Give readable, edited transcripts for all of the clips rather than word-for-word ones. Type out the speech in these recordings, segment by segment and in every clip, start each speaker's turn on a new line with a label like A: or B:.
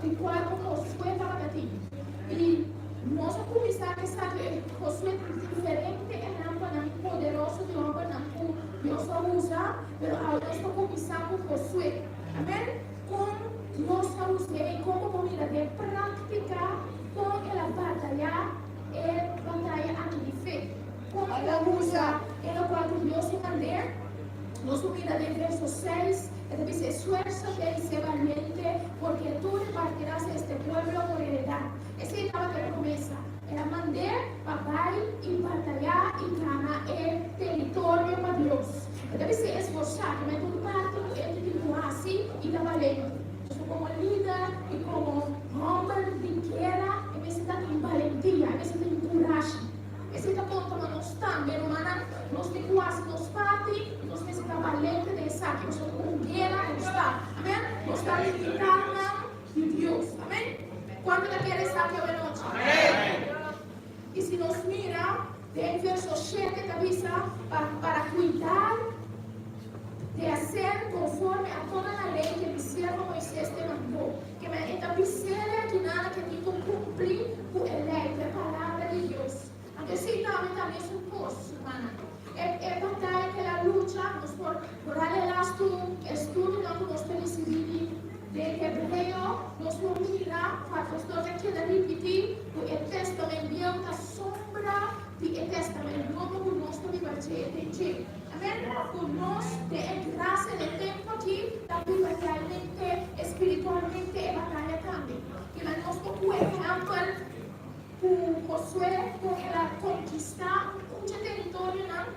A: Di kual ku Josué tabata tin. I nos a kuminsá ke sa ku Josué tin diferente ehèmpelnan poderoso di hòmbernan ku Dios a usa, pero awe nos ta kuminsá ku Josué. Amèn. Kon Dios a us'é i kon bo por mira den práktika kon el a batayá e bataya aki di fe? Kon el a usa e lokual ku Dios a mand'é? Nos por mira den verso seis, e ta bisa, Esfuérzate i sé baliente, porque tú repartirás este pueblo por heredad. Esei tabata e promesa. El a mand'é pa bai i batayá i gana e teritorio pa Dios. E ta bisa esforsá, ke men tur parti ku e tin ku hasi i ta balente. Pasobra komo lider i komo hòmber di guera e mester ta tin balentia, e mester tin kurashi. Esei ta konta pa nos tambe, rumannan. Nos tin ku hasi nos parti i nos mester ta balente den esaki, pasobra ku un guera nos ta. Amen. Nos ta militarnan di Dios. Amen. Kuantu ta kere esaki awe nochi? I si nos mira den verso shete ta bisa, Pa para cuidar de hacer conforme a toda la ley que mi siervo Moisés te mandó. Ke men e ta bis'el aki nada ke tin ku kumpli ku e lei, ku e palabra di Dios. Anto esei tambe ta mesun kos, rumannan. E e bataya ku el a lucha, nos por por a lelastu estudionan ku nos ta risibí di den Hebreo, nos por mira ku apostol ta keda ripití ku e Testament Bieu ta sombra di e Testament Nobo ku nos ta biba dje den dje. Amen. Ku nos den e grasia den tempu aki ta biba realmente espiritualmente e bataya tambe. Kila nos por ku ehèmpel ku Josué kon el a konkistá un dje teritorionan.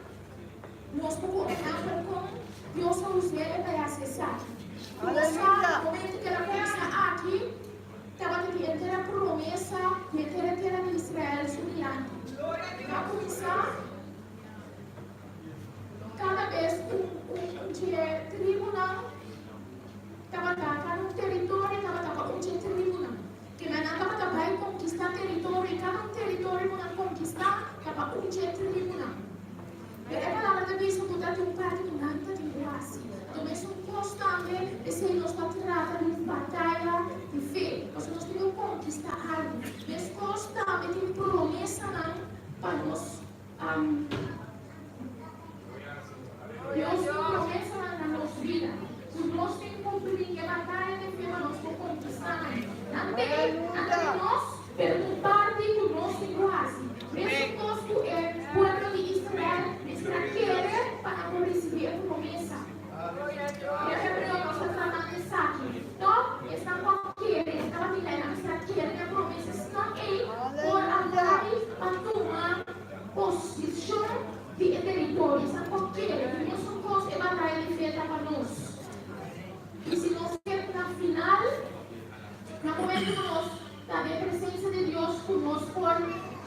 A: Nos por ku ehèmpel kon Dios a us'é pa e hasi esaki. Ku bo sa, momento ku el a kuminsá aki, tabata di henter a promesa di henter e tera di Israel su dilanti. El a kuminsá kada bes un un dje tribunan tabata, kada un teritorio tabata pa un dje tribunan. Keda nan tabata bai konkistá teritorio i kada un teritorio ku nan konkistá ta pa un dje tribunan. Pero e palabra ta bisa ku ta tin un parti ku nan ta tin ku hasi. Anto mesun kos tambe, p'esei nos ta trata di un bataya di fe, pasobra nos tin ku konkistá algu. Meskos tambe tin promesanan pa nos. Dios tin promesanan na nos bida ku nos tin ku bringa e bataya di fe pa nos por konkistá nan. Nan te, nan ta di nos, pero tin un parti ku nos tin ku hasi. Mesun kos ku e pueblo di Israel mester a kere pa nan por risibí e promesa. Den Hebreo nos ta tratando esaki. Tòg, esnan ku a kere, e tabatin lei, nan mester a kere den e promesa. Esnan ei por a bai pa tuma posishon di e teritorio. Esnan ku a kere. Di mesun kos e bataya di fe ta pa nos. I si nos ke na final, na momento ku nos ta den presensia di Dios, ku nos por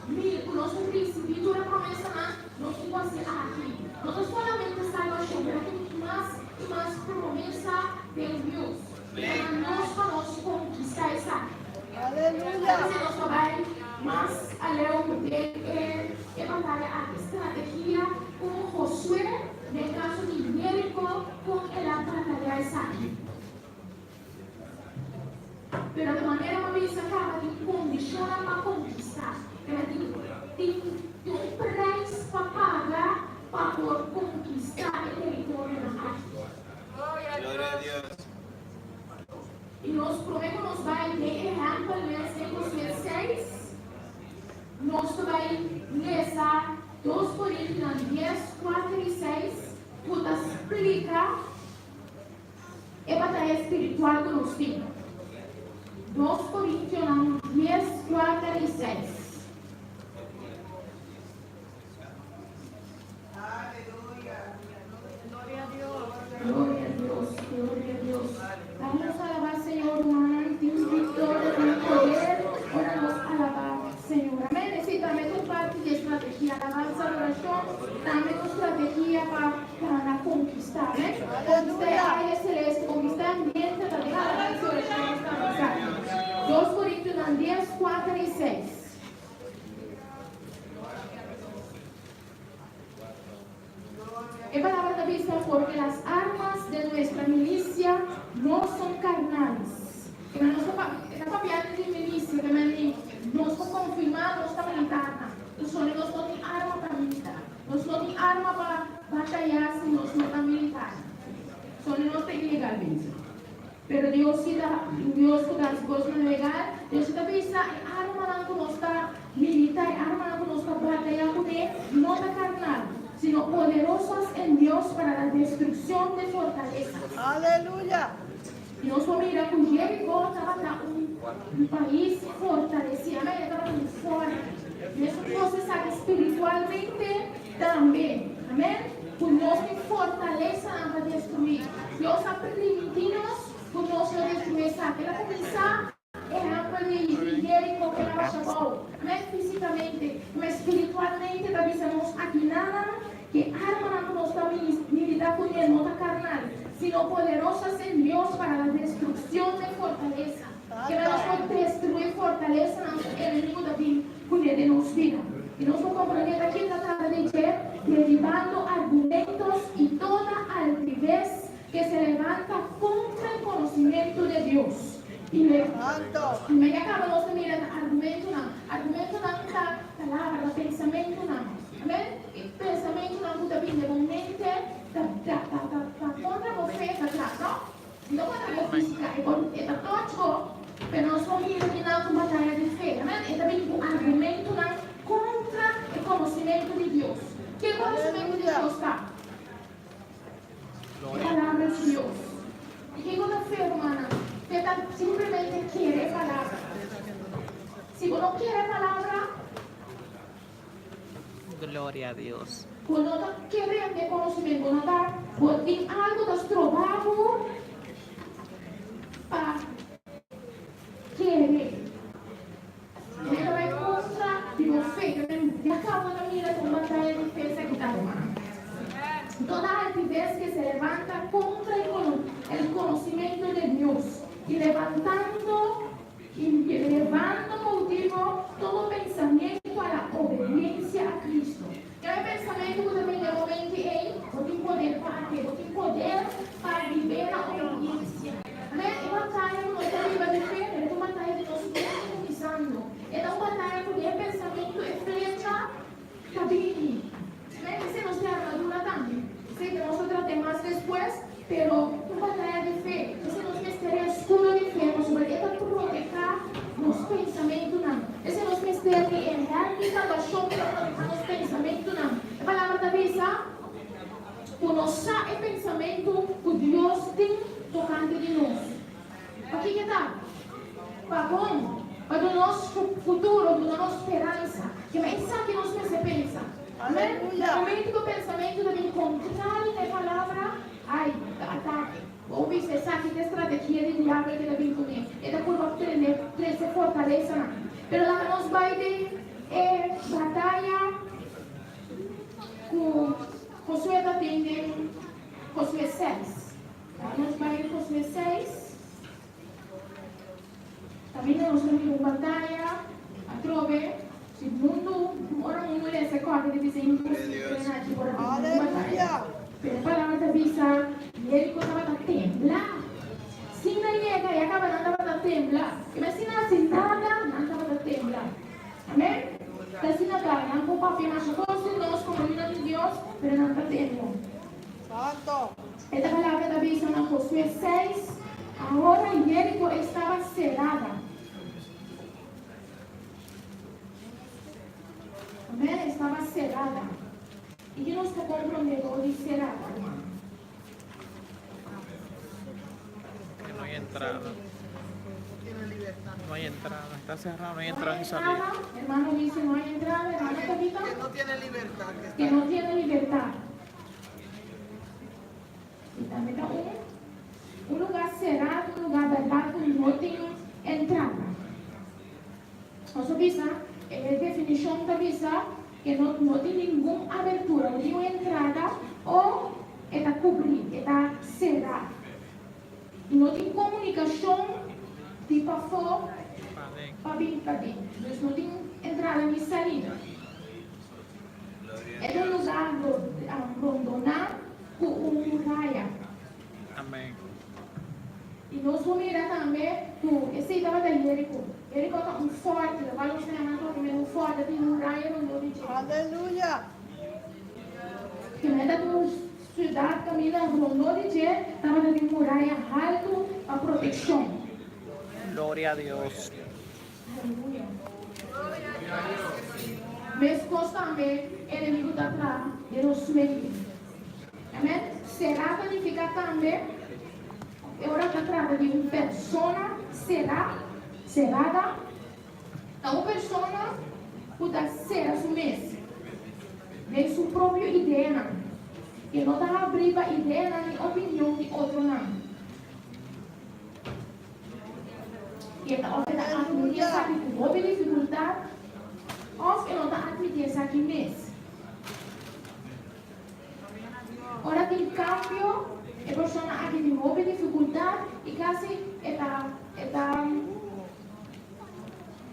A: mira, ku nos por risibí tur e promesanan, nos tin ku hasi aki. No ta solamente salbashon, pero tin mas i mas promesa den Dios. I ta na nos pa nos konkistá esaki. P'esei nos ta bai mas aleu den e bataya aki, strategia kon Josué den kaso di Jeriko, kon el a batayá esaki. Pero di manera pa bisa kaba tin kondishonnan pa konkistá. Pero tin tin tin un preis pa paga pa por konkistá e teritorionan aki.
B: Gloria a Dios.
A: I nos promé ku nos bai den ehèmpel mes den Josué seis, nos ta bai lesa Dos Korintinan dies, kuater i seis ku ta splika E bataya spiritual ku nos tin. Dos Korintionan dies, kuater i seis. Gloria a Dios, gloria a Dios. Vamos alabá Señor, rumannan. Tin victoria, tin poder ora nos alabá Señor. Amén. Esei tambe ta un parti di e strategia. Alabansa, adorashon tambe ta un strategia pa Gana konkistá, amén. Konkistá e aire seleste, konkistá e ambiente ta den alabansa i orashon nos ta ansa. Dos Korintionan dies, kuater i seis. E palabra ta bisa, Porque las armas de nuestra milicia no son carnales. E ta batayá si nos no ta militar. Solo nos ta ilegalmente. Pero Dios si ta un Dios ku ta hasi kosnan legal. Dios si ta bisa e armanan ku nos ta militá, e armanan ku nos ta batayá kuné no ta karnal, sino poderosas en Dios para la destrukshon de fortalesas.
C: Aleluya!
A: I nos por mira ku Jeriko tabata un pais fortalesí. Amén, e tabata un fòrti. Mesun kos esaki spiritualmente tambe. Amén. Ku nos tin fortalesanan pa destruí. Dios a primintí nos ku nos lo destruí esaki. El a kuminsá ehèmpel di Jeriko ku el a basha bou. Amén, físikamente, ma spiritualmente ta bisa nos akinanan ku e armanan ku nos ta militá kuné no ta karnal, sino poderosas en Dios para la destrukshon de fortalesa. Keda nos por destruí fortalesanan ku enemigu ta bin kuné den nos bida. I nos por komprendé ta kin ta trata di dje, derribando argumentos i toda altivez ke se levanta kontra el konosimentu de Dios. I me ya kaba nos ta mira ta argumentonan. Argumentonan ta palabra, ta pensamentunan. Amen? E pensamentunan ku ta bin den bo mente ta ta ta ta kontra bo fe ta traha, no? No contra bo física, e por e ta touch bo, pero nos por mira ki nan ta un bataya di fe. Amen. E ta bini cu argumentonan contra e conocimento di Dios. Ke conocimento di Dios ta? E palabra di Dios. Y kico ta fe, rumannan? Fe ta simplemente kere e palabra. Si bo no kere e palabra,
D: Gloria a Dios.
A: Bo no ta kere den conocimento, bo no ta, bo tin algo ta stroba bo pa kere. E ta bai contra di bo fe, ya caba bo ta mira con bataya di fe esaki ta, ruman. Toda altivez que se levanta contra el conocimento de Dios y levantando I levando cautivo todo pensamiento a la obediencia a Cristo. Kada pensamentu ku ta bini den bo mente ei, bo tin poder pa hacié, bo tin poder pa bib'é na obediencia. Amén. E bataya ku nos ta biba di fe, pero e ta un bataya di nos mente kuminsando. E ta un bataya ku den pensamentu e flecha ta bini. Amén. Esei nos tin armadura tambe. Esei ta nos ta trat'é mas despues. Pero un bataya di fe, esei nos mester e escudo di fe pasobra e ta protehá nos pensamentunan. Esei nos mester di e hèlm di salbashon pa protehá nos pensamentunan. E Palabra ta bisa ku nos sa e pensamentu ku Dios tin tokante di nos. Pakiko ta? Pa bon, pa duna nos futuro, duna nos speransa. Kema esaki nos mester pensa. Amen. Na momento ku pensamentu ta bin kontrario na e palabra, ai, ta atake. Bo bisa esaki ta e strategia di diabel ke ta bin kuné. E ta purba trene, trese fortalesanan. Pero laga nos bai den e bataya ku Josué ta tin den Josué seis. Laga nos bai den Josué seis. Kaminda nos ta mira un bataya atrobe si mundu ora mundu lesa e kòrda di bisa imposibel na haci por a bini un bataya. Pero e palabra ta bisa Jeriko tabata tembla. Sin nan yega ya kaba nan tabata tembla. I men sin nan haci nada nan tabata tembla. Amen. Ta asina ta nan por papia masha kos di nos komo yunan di Dios pero nan ta tembla. Esta palabra ta bisa na Josué 6, Ahora Jeriko estaba cerrada. Amén, estaba cerrada. I ki nos ta comprende door di cerrada, ruman?
D: Que no hay entrada. No hay entrada. Está cerrado, no hay
A: No
D: entrada
A: hay
D: ni salida.
A: entrada, hermano dice no hay entrada, hermano Tabita.
C: Que no tiene libertad. Que
A: Que
C: está
A: no tiene libertad. I tambe ta un un lugar será, un lugar bèrdat ku no tin entrada. Nos a bisa, e definishon ta bisa ke no no tin ningun abertura, no tin un entrada o e ta kubrí, e ta será. I no tin komunikashon di pafó pa bin paden. Dus no tin entrada ni salida. E ta un lugar rondoná ku un muraya.
D: Amén.
A: I nos por mira tambe ku esei tabata Jeriko. Jeriko ta un fòrti, lokual nos ta yama ato primer un fòrti, tin muraya rondó di dje.
C: Aleluya!
A: Ke meta di un siudat kaminda rondó di dje tabata tin muraya haltu pa protekshon.
D: Gloria a Dios.
A: Aleluya. Meskos tambe enemigu ta traha den nos mente. Amen. Será ta nifiká tambe e ora ta trata di un persona será, serada, ta un persona ku ta sera su mes den su propio ideanan, e no ta habrí pa ideanan ni opinion di otronan. I e ta òf e ta atmití esaki ku hopi difikultat òf e no ta atmití esaki mes. Ora tin kambio, e persona aki tin hopi difikultat i kasi e ta e ta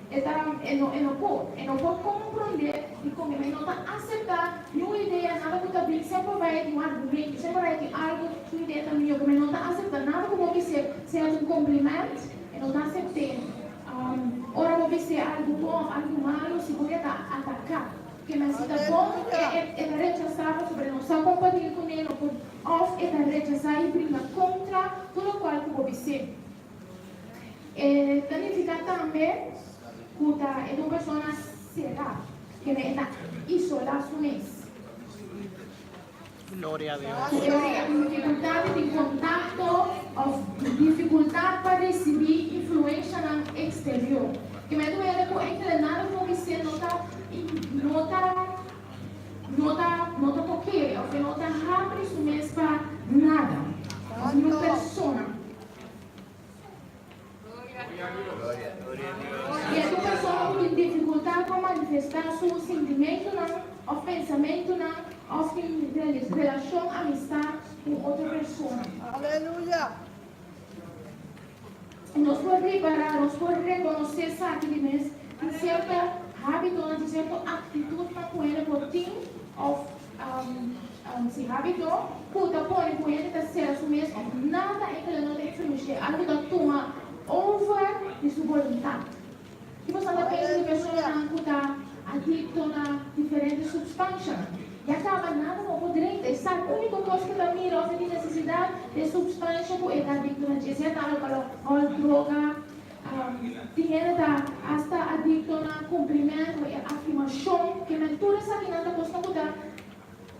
A: e ta e no e no por e no por komprondé dikon e no ta aseptá niun idea nada ku ta bin semper bai tin un argumento semper bai tin algu su idea ta mihó ku e no ta aseptá nada ku bo bis'é sea ta un kompliment e no ta asept'é ora bo bis'é algu bon òf algu malu sigur e ta ataká. Ke men si ta bon, e e ta rechasá pasobra e no sa kon pa dil kuné, no por òf e ta rechasá i bringa kontra tur lokual ku bo bis'é. E ta nifiká tambe ku ta e ta un persona será, ke men e ta isolá su mes.
D: Gloria a Dios.
A: Ku e tin difikultat di tin kontakto òf difikultat pa risibí influenshanan eksterior. Ke men ta wende ku entrenado for bisé no ta no ta no ta no ta tok'é òf e no ta habri su mes pa nada òf niun persona. I e ta un persona ku tin difikultat pa manifestá su sintimentunan òf pensamentunan òf tin relashon amistat ku un otro persona. Nos por ripará, nos por rekonosé esaki di mes tin sierto hábitonan, tin sierto aktitutnan ku hende por tin òf Si habito ku ta pone ku hende ta sera su mes òf nada enkele no ta influensh'é, algu ta tuma over di su boluntat. Ki boso ta pensa di personanan ku ta adikto na diferente supstanshanan? Ya kaba nada no por drenta. E sa úniko kos ku e ta mira òf e tin nesesidat di e supstansha ku e ta adikto na dje, sea ta alkohòl, droga. Tin hende ta asta adikto na kumplimentu i afirmashon, ke men tur esakinan ta kosnan ku ta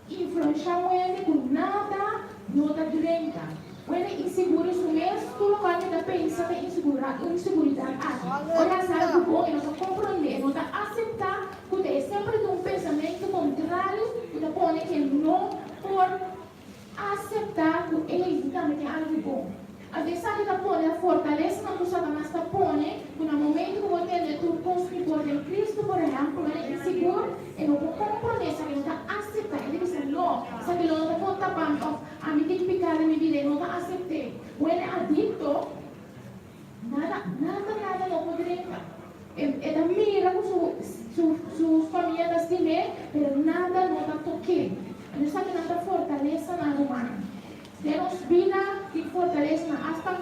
A: influenshá un hende ku nada no ta drenta. Un hende insigur di su mes, tur lokual ke ta pensa ta inseguridat aki. Ora e hasi algu bon e no ta komprondé, e no ta aseptá ku ta e semper tin un pensamentu kontrario ku ta pone ke no por Aseptá ku ei mi tambe tin algu bon. Anto esaki ta pone e fortalesanan ku Satanas ta pone ku na momentu ku bo tende tur kos mi por den Kristu, por ehèmpel, bo ta insigur, e no por komprondé esaki, e no ta aseptá, e ta bisa, No, esaki lo no ta konta pa mi òf ami tin piká den mi bida, e no ta asept'é. Bo hende adikto, nada, nada, nada no por drenta. E ta mira ku su su su famia ta stim'é, pero nada no ta tok'é. Anto esakinan ta fortalesanan, rumannan. Den nos bida tin fortalesanan, asta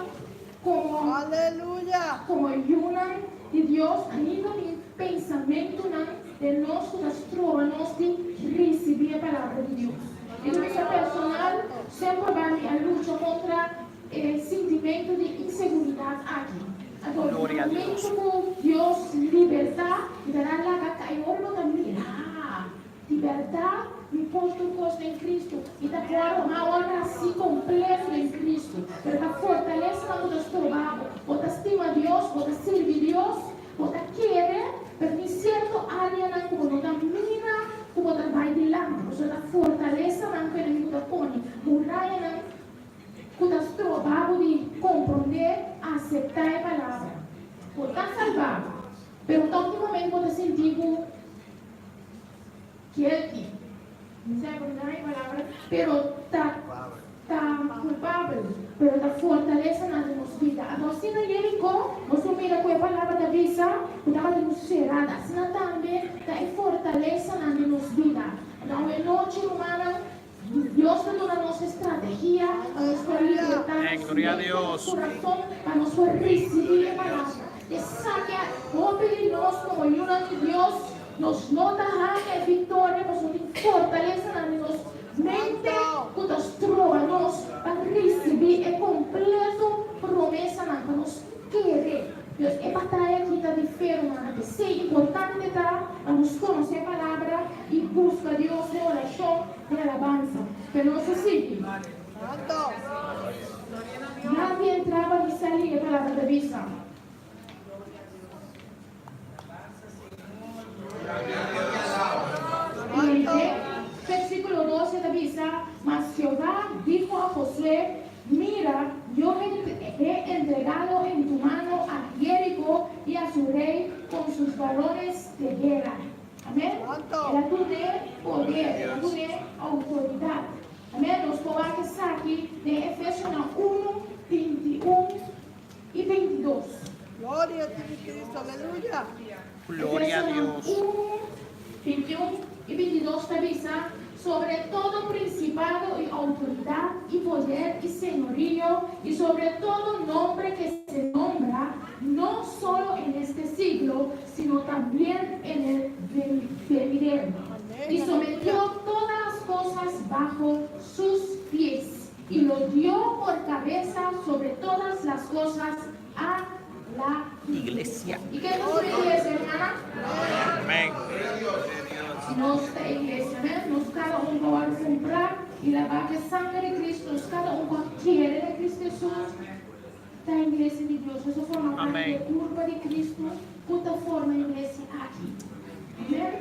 A: komo
C: Aleluya!
A: komo yunan di Dios, ainda tin pensamentunan den nos ku ta stroba nos di risibí e Palabra di Dios. I ta bisa personal, semper bai mi a lucha kontra E sintimentu di inseguridat aki. Anto, na
D: Gloria a Dios.
A: momentu ku Dios libertá, mi ta nan laga kai ora bo ta mira, Di bèrdat mi por tur kos den Kristu. Mi ta klaro awor nasi kompleto den Kristu. Pero ta fortalesanan ku ta stroba bo. Bo ta stima Dios, bo ta sirbi Dios, bo ta kere, pero tin sierto áreanan ku bo no ta mira ku bo ta bai dilanti. Pasobra ta fortalesanan ku enemigu ta pone, murayanan Ku ta stroba bo di komprondé, aseptá e palabra. Bo ta salbá, pero tòg tin momento bo ta sinti ku guilty, mi sa por e palabra, pero ta ta kulpabel, pero ta fortalesa nan den nos bida. Anto asina Jerikó, nos por mira ku e palabra ta bisa ku tabatin un serada, asina tambe ta e fortalesanan den nos bida. Anto awe nochi, rumannan, Dios ta duna nos e strategia pa nos por libertá nos mente, nos kurason, pa nos por risibí e Palabra. Esaki a hopi di nos komo yunan di Dios. Nos no ta haña e viktoria pasobra tin fortalesanan den nos mente ku ta stroba nos pa risibí e kompleto promesanan pa nos kere. Dios, e bataya aki ta di fe, rumannan. P'esei importante ta pa nos konosé e Palabra i buska Dios den orashon i alabansa. Pero nos a sigui. Nadie entraba ni salí, e Palabra ta bisa. I den versíkulo 12 ta bisa, Mas Jehová dijo a Josué, Mira, yo he entregado en tu mano a Jérico y a su rey con sus varones de guerra. Amén. El a dun'é poder, el a dun'é outoridat. Amén. Nos por wak esaki den Efesionan 1, 21 i 22.
C: Gloria a ti, mi Cristo. Aleluya.
D: Gloria a
A: Efesionan
D: Dios.
A: 1, 21 i 22 ta bisa, Sobre todo principado y autoridad y poder y señorío y sobre todo nombre que se nombra, no solo en este siglo, sino también en el venidero. Y sometió todas las cosas bajo sus pies y lo dio por cabeza sobre todas las cosas a la
D: Iglesia.
A: ¿I ken ta su iglesia, hermana?
D: Amén.
A: Nos ta iglesia, amèn? Nos kada un ku a kumpra i labá ku e sanger di Kristu, nos kada un ku a kere den Kristu Hesus, ta iglesia di Dios. Nos a forma parti di e kurpa di Kristu ku ta forma e iglesia aki. Amèn?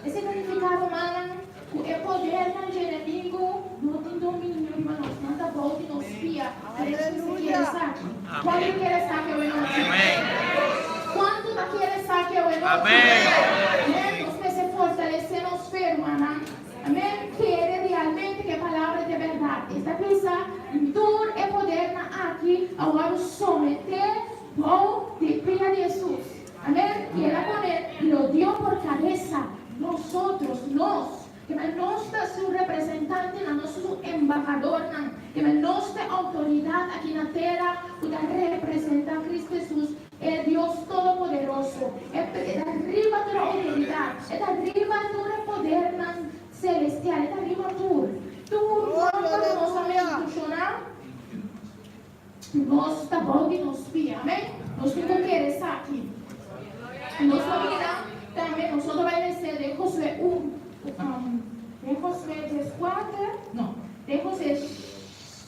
A: Esei ta nifiká, rumannan, ku e podernan dje enemigu no tin dominio riba nos. Nan ta bou di nos pia. Pero esei si kere esaki. Kuantu kere esaki awe nochi? Kuantu ta kere esaki awe nochi? Amèn. Nos mester fortalesé nos fe, rumannan. Amèn. Kere realmente ku e palabra ta e bèrdat. E ta bisa, Tur e podernan aki a wòrdu someté bou di pia di Hesus. Amèn. I el a pone lo dio por kabesa, nosotros, nos. Keme nos ta su representantenan, nos ta su embahadornan. Keme nos ta e outoridat aki na tera ku ta representá Kristu Hesus, e Dios Todopoderoso. E ta riba tur e outoridat, e ta riba tur e podernan selestial, e ta riba tur. Tur nòmber ku nos a menshoná, nos ta bou di nos pia. Amèn? Nos tin ku kere esaki. I nos ta mira tambe, nos no ta bai lesa den Josué un, den Josué dieskuater, no, den Josué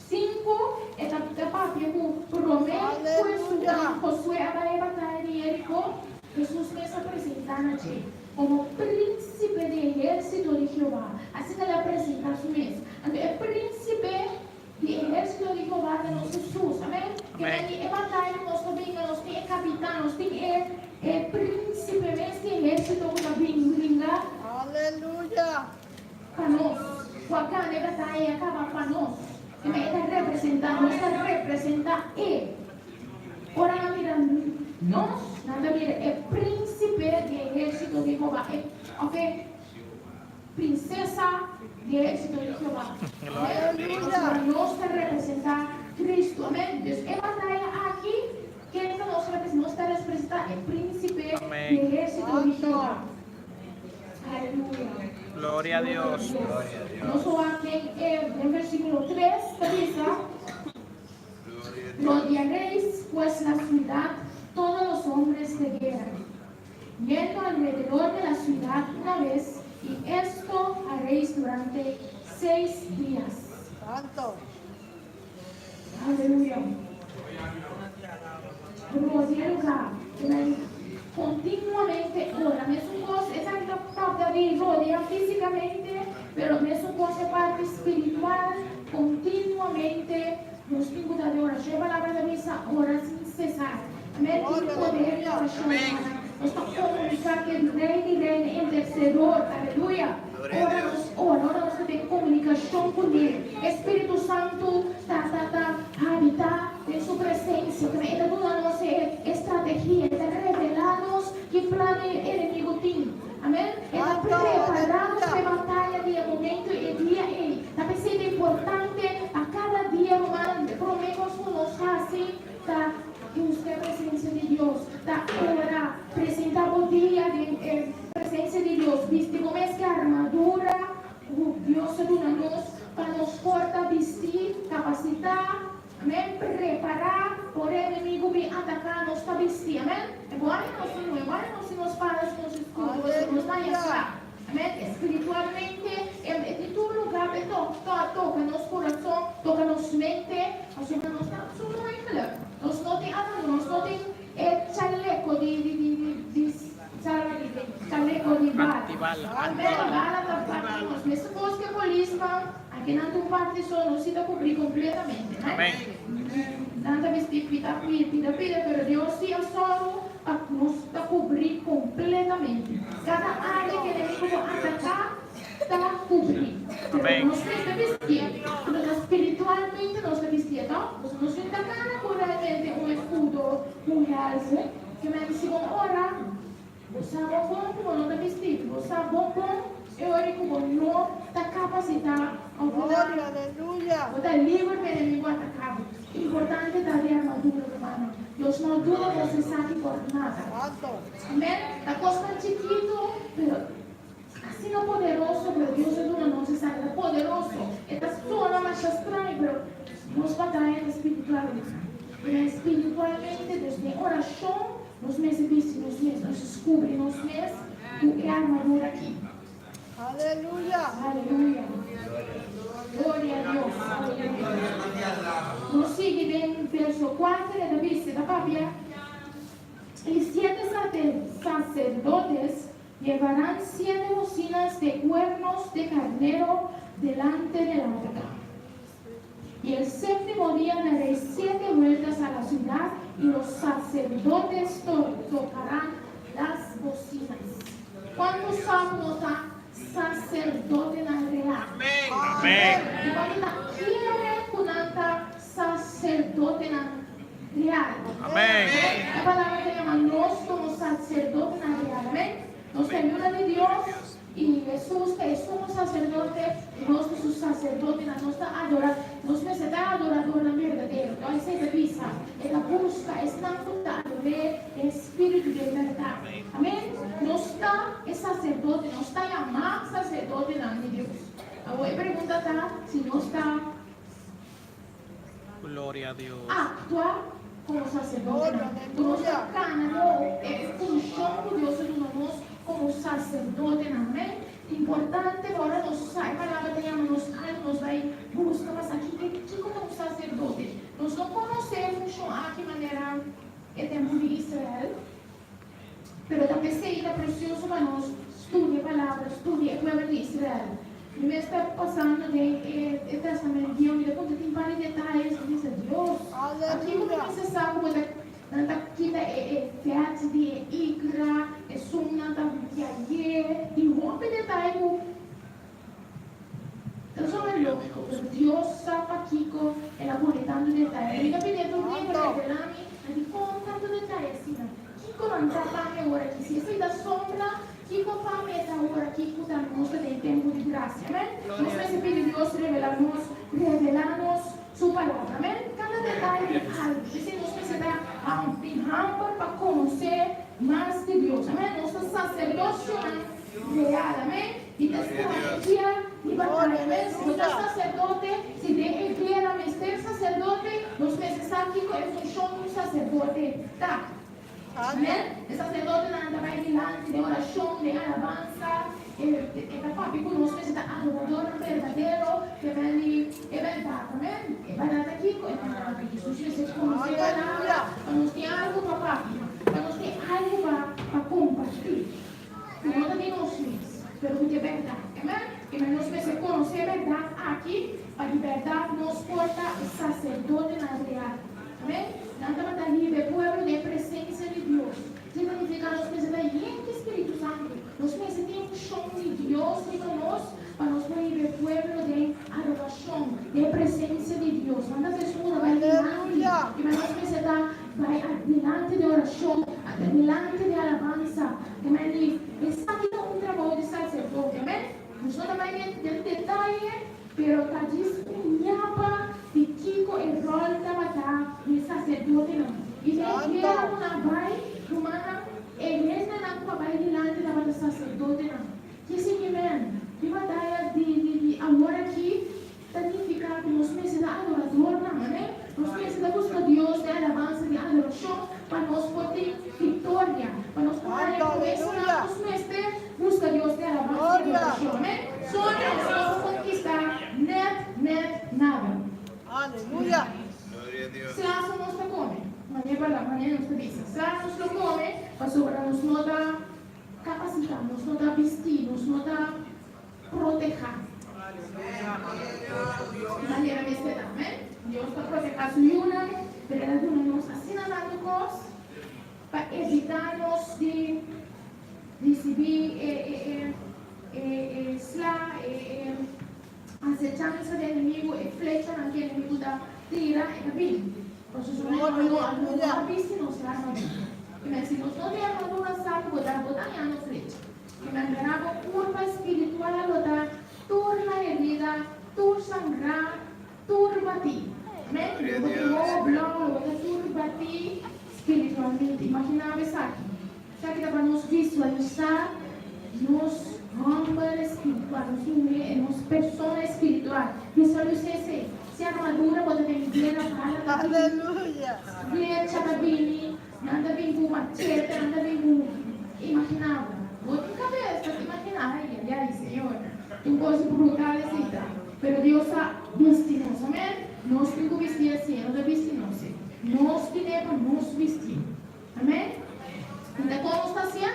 A: sinku, e ta ta papia ku promé ku Hesus, Josué a bai e bataya di Jeriko, Hesus mes a presentá na dje komo prínsipe di ehérsito di Jehová. Asina el a presentá su mes. Anto e prínsipe Di ehérsito di Jehová ta nos Hesus. Amén. Ke men di e bataya ku nos ta bringa, nos tin e kapitan, nos tin e e prínsipe mes di ehérsito ku ta bin bringa.
C: Aleluya!
A: Pa nos. Ku a gana e bataya i a kaba pa nos. Ke men e ta representá, nos ta representá e. Ora nan mira nos, nan ta mira e prínsipe di ehérsito di Jehová, e, òf e. Prinsesa di e éxito di Jehová. Amén. Pasobra nos ta representá Cristo. Amén. Dus e bataya aki, ken ta nos representá? Nos ta representá e Príncipe di ehérsito di Jehová. Aleluya.
D: Gloria a Dios.
A: Nos a wak den e den versíkulo 3 ta bisa, Rodearéis pues la ciudad todos los hombres de guerra. Yendo alrededor de la ciudad una vez, y esto haréis durante seis días.
C: Santo.
A: Aleluya. Rodia lugar. Continuamente ora. Mesun kos, esaki ta papia di rodia físikamente, pero mesun kos e parti spiritual, continuamente nos tin ku ta den orashon. E palabra ta bisa ora sin sesar. Amén. Tin poder di orashon, hermana. Nos ta komuniká ku e Rei di Reina, e Intersedor. Aleluya. Ora nos ora, ora nos ta den komunikashon ku Ne, e Spiritu Santu ta ta ta habitá den Su presensia. Tambe E ta duna nos e estrategia, E ta revelá nos ki plan e enemigu tin. Amén. E ta prepará nos pa e bataya di e momento i e dia ei. Ta p'esei ta importante pa kada dia, ruman, promé kos ku nos hasi ta Buska e presensia di Dios, ta ora, presenta bo dia den e presensia. Amèn. Prepará ora e enemigu bin ataká nos ta bisti. Amèn. E bo haña nos un e bo haña nos tin nos spadas i nos eskudo, pasobra nos ta haña kla. Amèn. Espiritualmente e tin tur lugá pa e toka nos kurason, toka nos mente, pasobra nos ta solo eigenlijk. Nos no tin armadura, nos no tin e chaleko di di di di chaleko di bala.
D: Antibala.
A: Amèn. Bala ta bati nos. Mester kos ku e polisnan. Aki nan ta un parti so, no si ta cubri completamente, né?
D: Amén.
A: Nan ta bisti pida pida pida, pero Dios si a sòru pa nos ta cubri completamente. Cada área cu enemigo por ataca ta cubri. Pero
D: Amén.
A: nos mester bistié, pero ta spiritualmente nos ta bistié, to? Pasobra nos no ta cana cu realmente un escudo, un helm, ke men si bo ora. Bo sa bon bon ku bo no ta bisti. Bo sa bon bon e ora ku bo no ta kapasitá òf bo ta
C: Gloria, aleluya.
A: bo ta liber pa enemigu ataká bo. Importante ta di armadura, rumannan. Dios no duna nos esaki por nada.
C: Santo.
A: Amèn. Ta kosnan chikitu, pero asina poderoso, pero Dios a duna nos esaki. Ta poderoso. E ta sona masha straño, pero nos bataya ta spiritual. Pero spiritualmente, desde orashon. Nos mester bisti nos mes, nos descubri nos mes cu e armadura aki.
C: Aleluya.
A: Aleluya. Gloria a Dios. Aleluya. Nos sigui den verso 4, e ta bisa, ta papia, Y siete sacerdotes llevarán siete bocinas de cuernos de carnero delante del arca. Y el séptimo día daréis siete vueltas a la ciudad y los sacerdotes tocarán las bocinas. Kuantu sa ku nos ta saserdotenan real?
D: Amén.
A: I kuantu ta kere ku nan ta saserdotenan real?
D: Amén.
A: E palabra ta yama nos komo saserdotenan real. Amén. Nos ta yuda di Dios. I Hesus ta e sumo saserdote, i nos ta su saserdotenan. Nos ta adora, nos mester ta adoradornan berdadero. Tor esei ta bisa, e ta buska esnan ku ta ador'é den spiritu i den bèrdat. Amen. Nos ta e saserdote, nos ta yamá saserdotenan di Dios. Awor e pregunta ta si nos ta.
D: Gloria a Dios.
A: Aktua komo saserdotenan. Ku nos ta kana no e funshon ku Dios a duna nos komo saserdotenan. Amèn. Importante pa ora nos sa e palabra ta yama nos algu nos bai buska pa sa kiko kiko ta un saserdote. Nos no konosé e funshon aki manera e tempu di Israel, Pero ta p'esei ta presioso pa nos studia e Palabra, studia e pueblo di Israel. Mi mes ta pasando den e Testament Bieu, mi ta puntra tin par di detayes, mi bisa, Dios, pakiko mi mester sa ku bo ta nan ta kita e e vèt di e ikra, esun nan ta yaye, tin hopi detaye ku Ta sona lógiko, pero Dios sa pakiko el a pone tantu detaye. Mi ta pidié tur dia pa revelá mi na dikon tantu detaye asina. Kiko nan ta pa mi awor aki? Si esei ta sombra, kiko pa mi e ta awor aki ku ta nos ta den tempu di grasia? Amèn. Nos mester pidi Dios revelá nos, revelá nos Su Palabra. Amèn. Kada detaye di algu. P'esei nos mester ta tin hamber pa konosé mas di Dios. Amèn. Nos ta saserdosionan real. Amèn. I ta strategia di bataya. Amèn. Si bo ta saserdote, si den e guera mester saserdote, nos mester sa kiko e funshon di un saserdote ta. Amèn. E saserdotenan ta bai dilanti den orashon, den alabansa, e ta papia ku nos mester ta adoradornan berdadero, ke men di e bèrdat. Amèn. E bèrdat ta kiko? E palabra di Hesus. Mester konosé e palabra pa nos tin algu pa papia, pa nos tin algu pa kompartí. Ku no ta di nos mes, pero ku ta e bèrdat. Amen? I men nos mester konosé e bèrdat aki pa di bèrdat nos por ta e saserdotenan real. Amen? Nan tabata hiba e pueblo den e presensia di Dios. Esei ta nifiká nos mester ta yen di Spiritu Santu. Nos mester tin unshon di Dios riba nos pa nos por hiba e pueblo den adorashon, den e presensia di Dios. Nan ta desnudo bai dilanti. I men nos mester ta bai adilanti den orashon, adilanti den alabansa. Amen i esaki ta un trabou di saserdote. Amen. Nos no ta bai den detaye, pero ta djis un ñapa di kiko e ròl tabata di e saserdotenan. I den guera ku nan bai, rumannan, e hendenan ku a bai dilanti tabata saserdotenan. Ki sigui men? Ki bataya di di di awor aki ta nifiká ku nos mester ta adoradornan. Amen. Nos. Amèn? Nos ta bisa, Sla nos lo kome, pasobra nos no ta kapasitá, nos no ta bistí, nos no ta protehá. Manera mester ta. Amèn? Dios ta protehá su yunan, pero el a duna nos asina tantu kos pa evitá nos di risibí e e e e e sla, e e Asechansa di enemigu, e flechanan ku enemigu ta tira, e ta bini. Pasobra nos no no a bisti nos armadura. I men si nos no tin armadura sa ku bo ta bo ta hañando flecha. I men mira bo kurpa spiritual lo ta tur na herida, tur sangrá, tur batí. Amen. Lo bo tin wowo blou, lo bo ta tur batí spiritualmente. Imaginá bo esaki. Esaki ta pa nos visualisá nos hòmber espiritual, nos muhé i nos persona espiritual. Visualisá esei. Si armadura bo ta den guera, bala ta bini, flecha ta bini, nan ta bin ku machete, nan ta bin ku. Imaginá bo. Bo tin kabes pa imaginá? Ai, ai, ai, Señor. Un kos brutal esei ta. Pero Dios a bisti nos. Amèn? Nos tin ku bisti así. E no ta bisti nos. Nos tine pa nos bisti. Amén. I ta kon nos ta hacia?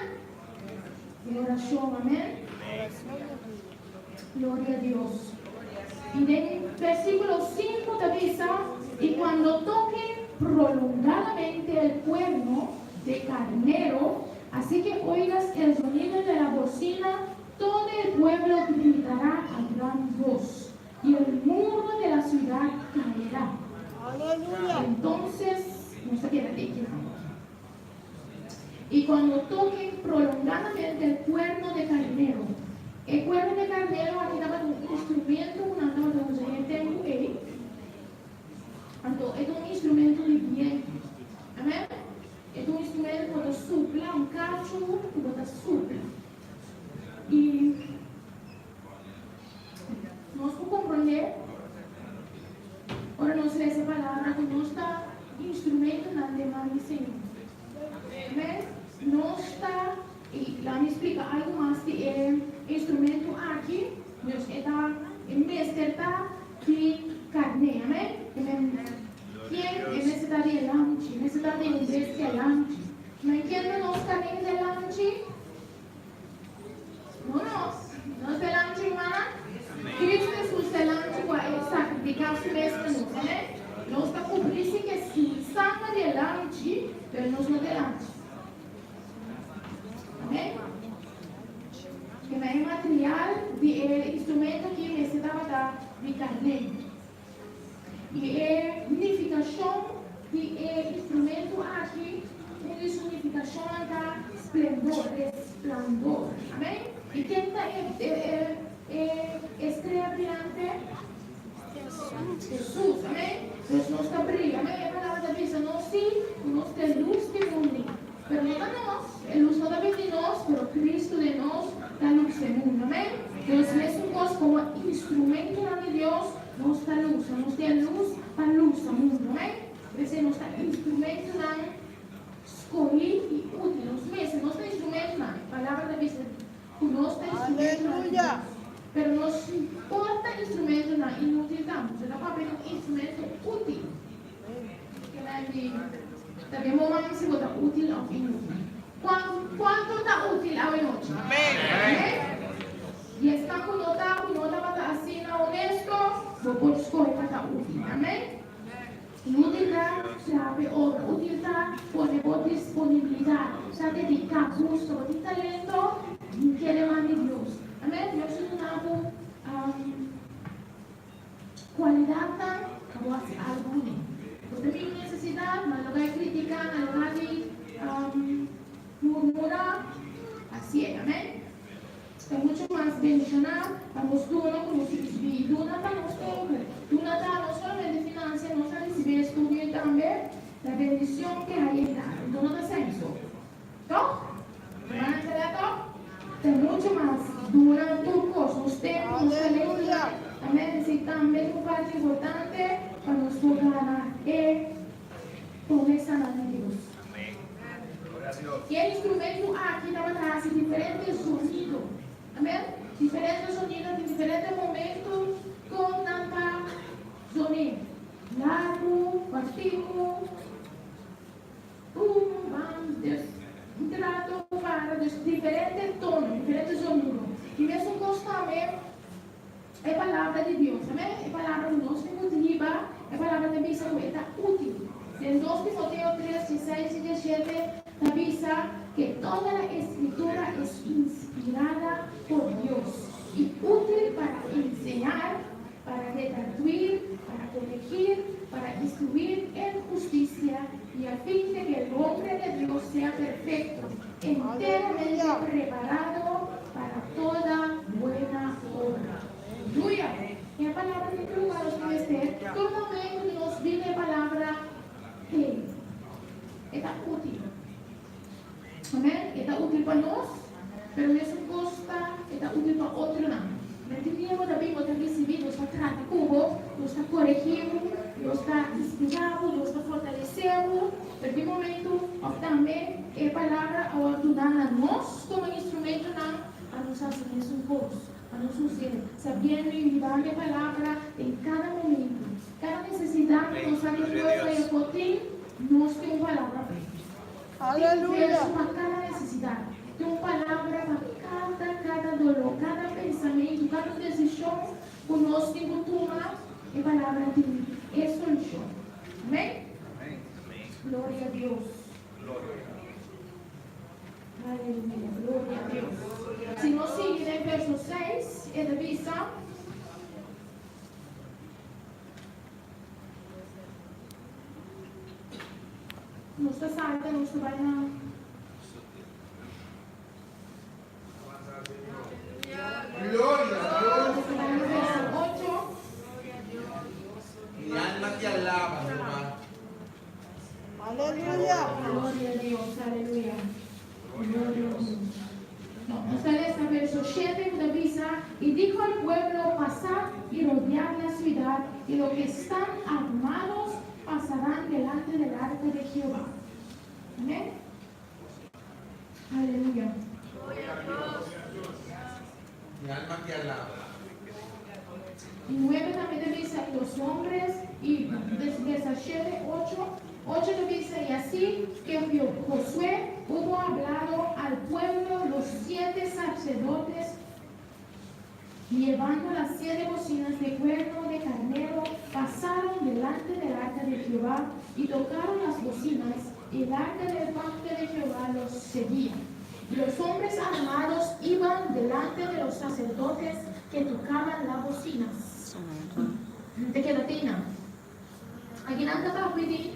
A: Den oracion. Amén. Gloria a Dios. I den versiculo 5 ta bisa, I cuando toquen prolongadamente el cuerno de carnero, así que oigas el sonido de la bocina, todo el pueblo gritará a gran voz, y el muro de la ciudad caerá.
C: Aleluya.
A: Entonces, nos ta keda te kinan. Y cuando toquen prolongadamente el cuerno de carnero. E cuerno de carnero aki tabata un instrumento cu nan tabata usa den e tempu ei. Anto, e ta un instrumento di bientu. Amen? E ta un instrumento cu bo ta supla, un cachu cu bo ta supla. Y. Nos por komprondé ora nos lesa e palabra ku nos ta instrumentonan den man di Señor. Amèn. Nos ta, i laat mi splika algu mas di e instrumento aki, Dios e ta, e mester ta di karné. Amèn. Kien e mester ta di e lamchi? E mester ta di un bestia lamchi. Amèn. Kien ta nos karné di lamchi? No nos. Nos ta lamchi, rumannan. Cristo Hesus ta lamchi ku a e sakrifiká su mes pa nos. Amèn. Nos ta kubrí si ke sanger di e lamchi, pero nos no ta e lamchi. Amèn. Kema e material di e instrumento aki mester tabata di karné. I e nifikashon di e instrumento aki, un di su nifikashonnan ta splendor, resplandor. Amèn? I ken ta e e e strea briante? Hesus. Amèn? Pues nos ta bria. Amèn? E palabra ta bisa nos si ku nos ta e lus di mundu. Pero no ta nos, e lus no ta bin di nos, pero Cristo den nos ta lus e mundu. Amèn? Nos mesun kos komo instrumentonan di Dios, nos ta lusa. Nos tin e lus pa lusa mundu. Amèn? P'esei nos ta instrumentonan skohí i útil. Nos mester, nos ta instrumentonan. E Palabra ta bisa ku nos ta instrumentonan di Dios. Pero nos por ta instrumentonan inútil tambe. Nos ta papia di un instrumento útil. Ta den bo man si bo ta útil òf inútil. Kuantu ta útil awe nochi? Amén. I esnan ku no ta, ku no tabata asina honesto, bo por skohe pa ta útil. Amén. I útil ta traha p'e obra. Útil ta pone bo disponibilidat, sa dediká, buska. Bo tin talento, kere man di Dios. Amén. Dios ta duna bo Kualidatnan pa bo hasi algu kuné. Bo ta mira un nesesidat, na lugar di kritiká, na lugar di murmurá, hasié. Amèn. Ta muchu mas bendishoná pa nos duna ku nos risibí. I duna ta nos obre. Duna ta no solamente finansia, nos a risibí e estudio i tambe la bendishon ke a yega. Enton no ta senso. Tòg? Hermana Angela, tòg? Ta muchu mas duna tur kos, nos tempu, nos talentonan. Amèn. Esei tambe ta un parti importante pa nos por gana e promesanan di Dios. E instrumento aki tabata hasi diferente zonido. Amèn. Diferente zonido den diferente momento kon nan ta zoné. Largu, kòrtiku. Pum, bam, dus un trato para, dus diferente tono, diferente zonido. I mesun kos tambe e Palabra di Dios. Amen? E Palabra ku nos tin ku driba, e Palabra ta bisa ku e ta útil. Den 2 Timoteo 3, 16 i 17 ta bisa ke toda la Escritura es inspirada por Dios i útil para enseñar, para redarguir, para corregir, para instruir en justicia y a fin de que el hombre de Dios sea perfecto, enteramente preparado para toda buena obra. Aleluya. E palabra di lugar nos mester, tur momento ku nos bini e palabra ei, e ta útil. Amèn. E ta útil pa nos, pero mesun kos ta e ta útil pa otronan. Men tin dia bo ta bin, bo ta risibí, Dios ta trata ku bo, Dios ta koregí bo, Dios ta inspirá bo, Dios ta fortalesé bo, pero tin momentu òf tambe e palabra a wòrdu duná na nos komo instrumentonan pa nos hasi mesun kos, pa nos us'é, sabiendo i bibando e palabra den kada momentu. Kada nesesidat ku nos sa di pueblo ei por tin, nos tin un palabra p'e. Tin un verso pa kada nesesidat. Tin un palabra pa kada, kada doló, kada pensamentu, kada desishon ku nos tin ku tuma, e palabra tin e solushon. Amèn? Gloria a Dios. Aleluya. Gloria a Dios. Si nos sigui den verso 6, e ta bisa. Nos ta salta, nos ta bai na.
B: Gloria a Dios.
A: Nos ta bai na verso 8.
B: Mi alma te alaba, Jehová.
C: Aleluya.
A: Gloria a Dios, aleluya. Gloria a Dios. No, nos ta lesa verso 7 ku ta bisa, Y dijo al pueblo, Pasad y rodead la ciudad, y los que están armados pasarán delante del arca de Jehová. Amén. Aleluya.
B: Mi alma te alaba.
A: Y 9 tambe ta bisa, y los hombres, y desde 7, 8, 8 ta bisa, y así que Josué hubo hablado al pueblo, los siete sacerdotes, llevando las siete bocinas de cuerno de carnero, pasaron delante del arca de Jehová y tocaron las bocinas, y el arca del pacto de Jehová los seguía. Y los hombres armados iban delante de los sacerdotes que tocaban las bocinas. Te keda tina. Aki nan ta papia di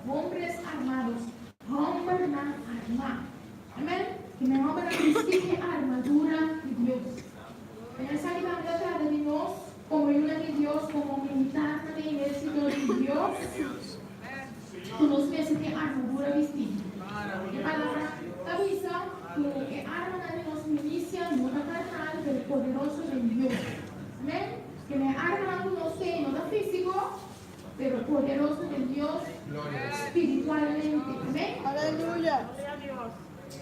A: hombres armados, hòmbernan armá. Amèn? Ke men hòmbernan bistí e armadura di Dios. En esaki tambe ta trata di nos komo yunan di Dios, komo militarnan den ehérsito di Dios, ku nos mester tin armadura bistí. E palabra ta bisa ku e armanan di nos milisia no ta karnal, pero poderoso den Dios. Amèn? Ke men armanan ku nos tin no ta físiko, pero poderoso den Dios spiritualmente. Amèn?
C: Aleluya.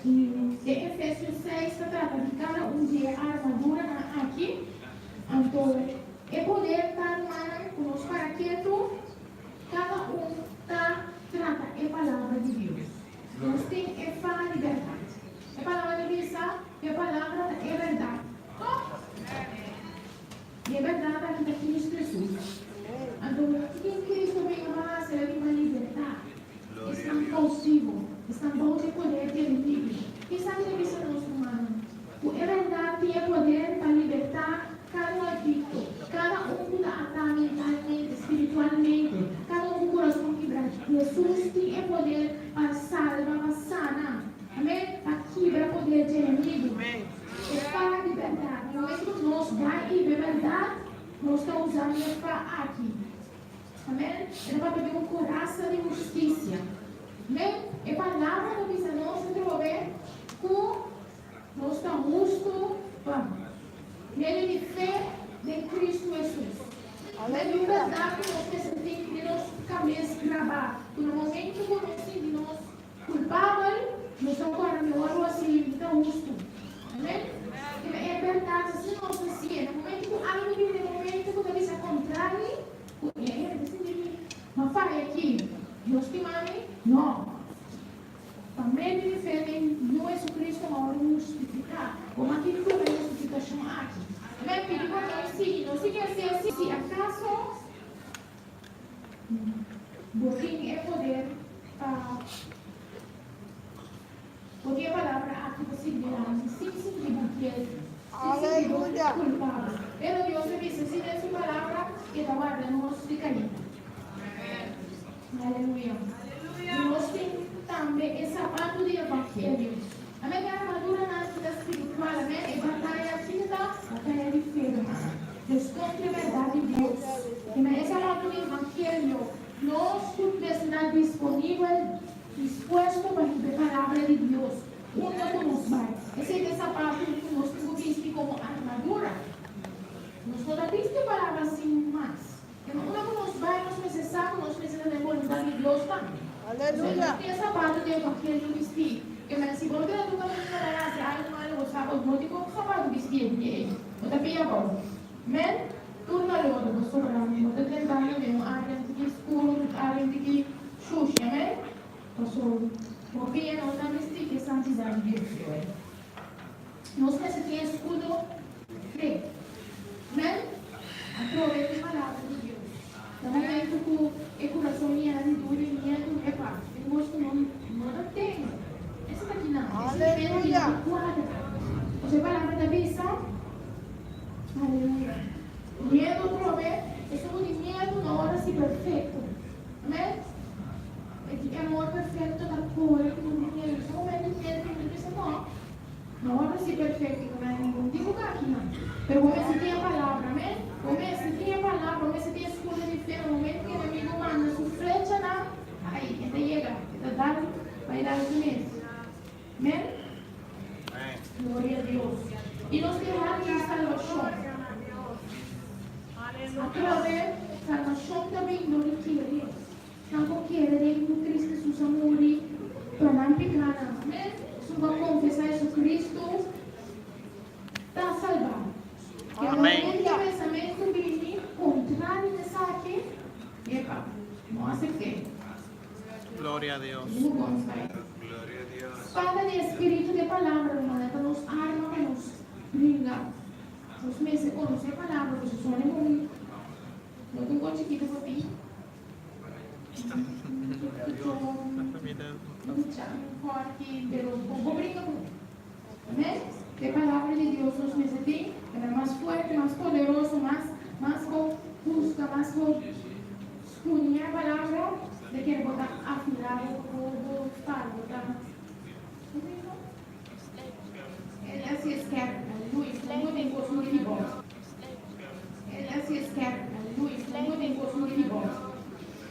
A: I den Efesios 6 ta trata di kada un di e armaduranan aki. Anto e poder ta, rumannan, ku nos para ketu, kada un ta trata e palabra di Dios. Nos tin e fa libertat. E palabra ta bisa ku e palabra ta e bèrdat. Tòg? I e bèrdat aki ta Cristo Hesus. Anto, ken Cristo bin a basa el a bin pa libertá esnan cautivo, esnan bou dje poder di enemigu. Esaki ta bisa nos, rumannan, ku e bèrdat tin e poder pa libertá kada un adikto, kada un ku ta atá mentalmente, spiritualmente, kada un ku kurason kibrá. Hesus tin e poder pa salba, pa sana. Amèn, pa kibra poder dje enemigu. E fa di bèrdat. Na momento ku nos bai i be bèrdat, nos ta usando e fa aki. Amèn. E ta papia di un korasa di hustisia. Amèn. E palabra ta bisa nos atrobe ku nos ta hustu pa medio di fe den Kristu Hesus. Amèn. Un bèrdat ku nos mester tin den nos kabes grabá, ku na momento ku nos sinti nos Kulpabel, nos ta kòrda mihor bo hasi mi ta hustu. Amen? Keda e bèrdat asina nos ta siña. Na momentu ku algu bini den momento ku ta bisa kontrali, ku e hende ta sinti mi, m'a faya aki. Dios stima mi? No. Pa medio di fe den Yu Jesucristo mi a wòrdu hustifiká. Bo a kiko ku e hustifikashon aki? Amèn. Pidi pordon i sigui. No sigui hasi así. Si akaso bo tin e poder pa bo tin e palabra aki pa sigui dilanti sin sinti bo guilty, sin sinti bo kulpabel. Pero Dios a bisa si den su palabra i e ta warda nos di kaida. Aleluya. I nos tin tambe e sapatu di evangelio. Amén. E armaduranan aki ta spiritual. Amén. E bataya aki ta bataya di fe, ruman. Nos kontra e bèrdat di Dios. I na e sapatu di evangelio, nos ku mester ta disponibel, dispuesto pa hiba e palabra di Dios unda ku nos bai. Esei ta e sapatu ku nos tin ku bisti komo armadura. Nos no ta bisti e palabra sin mas. Pero unda ku nos bai nos mester sa ku nos mester ta den boluntat di Dios tambe. Pasobra nos tin e sapato di evangelio bistí. Ke mester si bo no keda tur kaminda bai hasi algu malu bo sa bo no tin kon sapato bistí e dia ei. Bo ta pia abou. Men, tur na lodo pasobra bo ta drentando den un área un tiki skuru, un área un tiki shushi. Amen? Pasobra bo pia no ta bistí ku e santidat di Dios. Nos mester tin eskudo fe. Men, atrobe e palabra di Dios. Na momento ku e kurason yena di duda i miedu, epa, tin kos ku no no ta tene. Esei ta kinan, e sintimentu di no ta kuadra. Pasobra e palabra ta bisa, aleluya, miedu atrobe, esun ku tin miedu no ora si perfekto. Amen? E amor perfekto ta kore ku tur miedu. Esun momento di miedu ku ta bisa, no. No a hasi perfecto ku nan ningun tipo ku akinan. Pero bo mester tin e palabra, amen. Bo mester tin e palabra, bo mester tin e scudo di fe. Na momento ku enemigo manda su flechanan, ai, e ta yega, e ta dal, bai dal su mes. Amen. Gloria a Dios. I nos tin hèlm di salbashon. Atrobe, salbashon ta bin dor di kere. Nan por kere den ku Cristo Jesus a muri pa nan pikánan. Amen. Esun ku a konfesá Jesucristo ta salbá. E momento ku pensamentu bini kontrario na esaki, epa, no asept'é.
D: Gloria a Dios.
A: Spada di e Spiritu di e Palabra, rumannan, ta nos arma pa nos bringa. Nos mester konosé e Palabra, pasobra sone bon no tin kon chikitu pa bin. E palabra di Dios nos mester tin, e ta mas fuerte, mas poderoso, mas mas bo busca, mas bo scuña e palabra, de kere bo ta afila bo bo bo spada, bo ta, como dijo? El a si skerp, aleluya, no tin cos muri di bo. El a si skerp, aleluya, no tin cos muri di bo.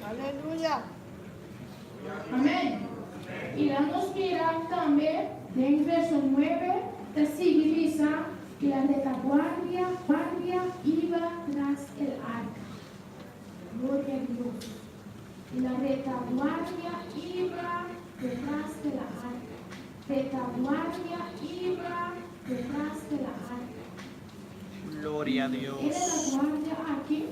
C: Aleluya.
A: Amén. I la nos mira tambe den verso nuebe ta sigui bisa i la retaguardia guardia iba tras el arca. Gloria a Dios. I la retaguardia iba detras de la arca. Retaguardia iba detras de la arca.
D: Gloria a
A: E
D: Dios.
A: retaguardia aki.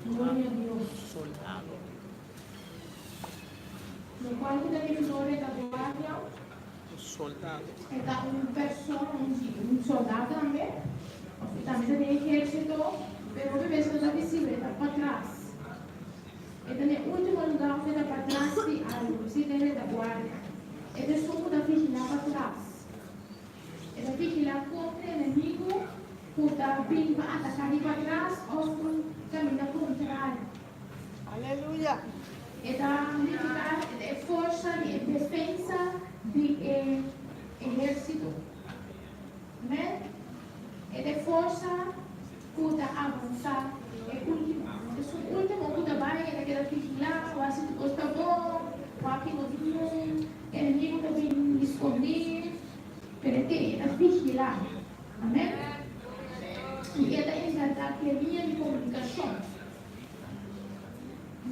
A: Gloria a Dios.
D: Soldado.
A: Locual cu ta nifica un retaguardia?
D: Soldado.
A: E ta un persona, un soldado tambe, of e tambe ta den ehercito, pero hopi bes no ta visibel, e ta patras. E ta den ultimo lugar of e ta patras di algo, si den retaguardia. E ta esun cu ta vigila patras. E ta vigilá kontra enemigu ku ta bin pa ataká di patras òf ku kaminda kontrario.
C: Aleluya!
A: E ta nifiká e forsa di e defensa di e ehérsito. Amèn. E ta e forsa ku ta avansá e último. Esun último ku ta bai, e ta keda vigilá, wak si tur kos ta bon, wak ki no tin niun enemigu ta bin skondí. Pero e te, e ta vigilá. Amèn. I e ta enkargá ku e liña di komunikashon.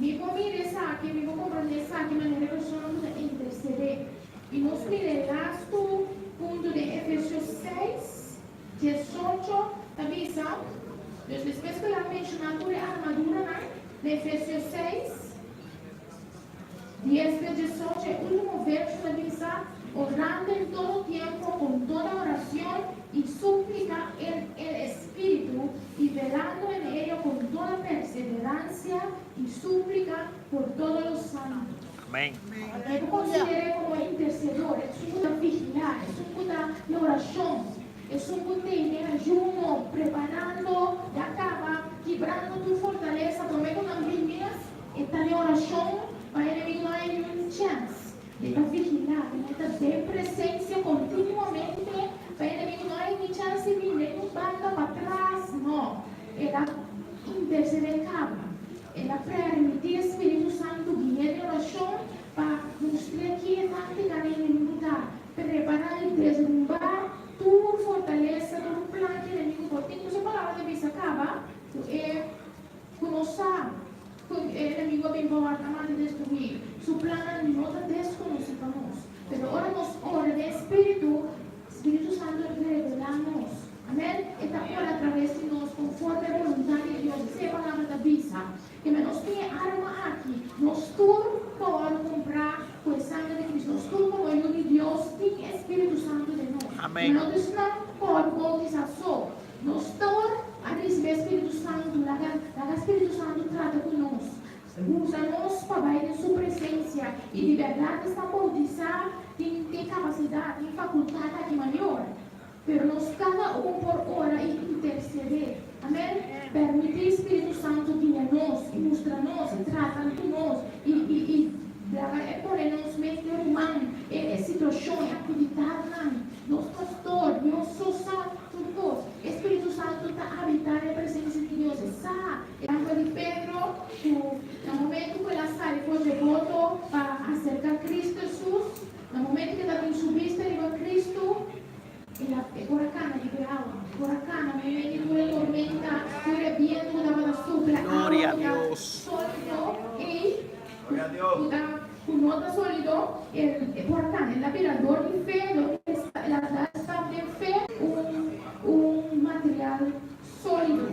A: Mi por mira esaki, mi por komprondé esaki manera e persona ku ta intersedé. I nos mira e lastu punto den Efesios seis, 18 ta bisa, Dus despues ku el a menshoná tur e armaduranan. Na Efesio 6, 10 te 18, e último verso ta bisa, Orando en todo tiempo con toda oración y súplica en el Espíritu, y velando en ello con toda perseverancia y súplica por todos los santos.
D: Amèn.
A: Mi ta konsider'é komo intersedor, esun ku ta vigilá, esun ku ta den orashon, esun ku tene ayuno, preparando ya kaba, kibrando tur fortalesa promé ku nan bin mes, e ta den orashon pa e enemigu no haña niun chèns. E ta vigilá, e ta den presensia kontinuamente pa e enemigu no haña ni chèns di bin den un banda patras, no, e ta intersedé kaba. El a permití e spiritu santu gui'é den orashon pa mustr'é ki e táktika den enemigu ta, prepará i desrumbá tur fortalesa, tur plan ki enemigu por tin. Ku su palabra ta bisa kaba ku e ku no sa ku e enemigu a bin pa wòrdu mata i destruí. Su plannan no ta deskonosí pa nos. Pero ora nos ora den e spiritu, Spiritu Santu a revelá nos. Amèn. E ta ora atraves di nos konforme e boluntat di Dios. Esei e palabra ta bisa. Ke men nos tin e arma aki. Nos tur por kumprá ku e sanger di Cristo. Nos tur komo yu di Dios tin e Spiritu Santu den nos.
D: Amèn.
A: No ta esnan por boutisá so. Nos tur a risibí e Spiritu Santu. Laga laga Spiritu Santu trata ku nos. Usa nos pa bai den su presencia y di berdad esnan bautisa tin tin capacidad, tin facultad aki mayor. Pero nos cada un por ora y intercede. Amen. Permiti Spiritu Santo guia nos y mustra nos y trata cu nos y y y laga e pone nos mes den ruman e e situacion, e actividadnan. Nos pastor, Dios so sa tur cos. E Spiritu Santo ta habita den presencia di Dios. E sa. E ángel di Pedro ku na momentu ku el a sali for dje boto pa aserká Kristu Hesus, na momentu ku e ta tin su bista riba Kristu, el a e por a kana riba e awa, e por a kana meimei di tur e tormenta, tur e bientu ku tabata supla, awa
D: Gloria
A: ku
D: a
A: ta
D: Dios.
A: sólido ei, ku ta ku no ta sólido, el e por a kana. El a bira dor di fe, dor ku el a da stap den fe, un un material Sólido.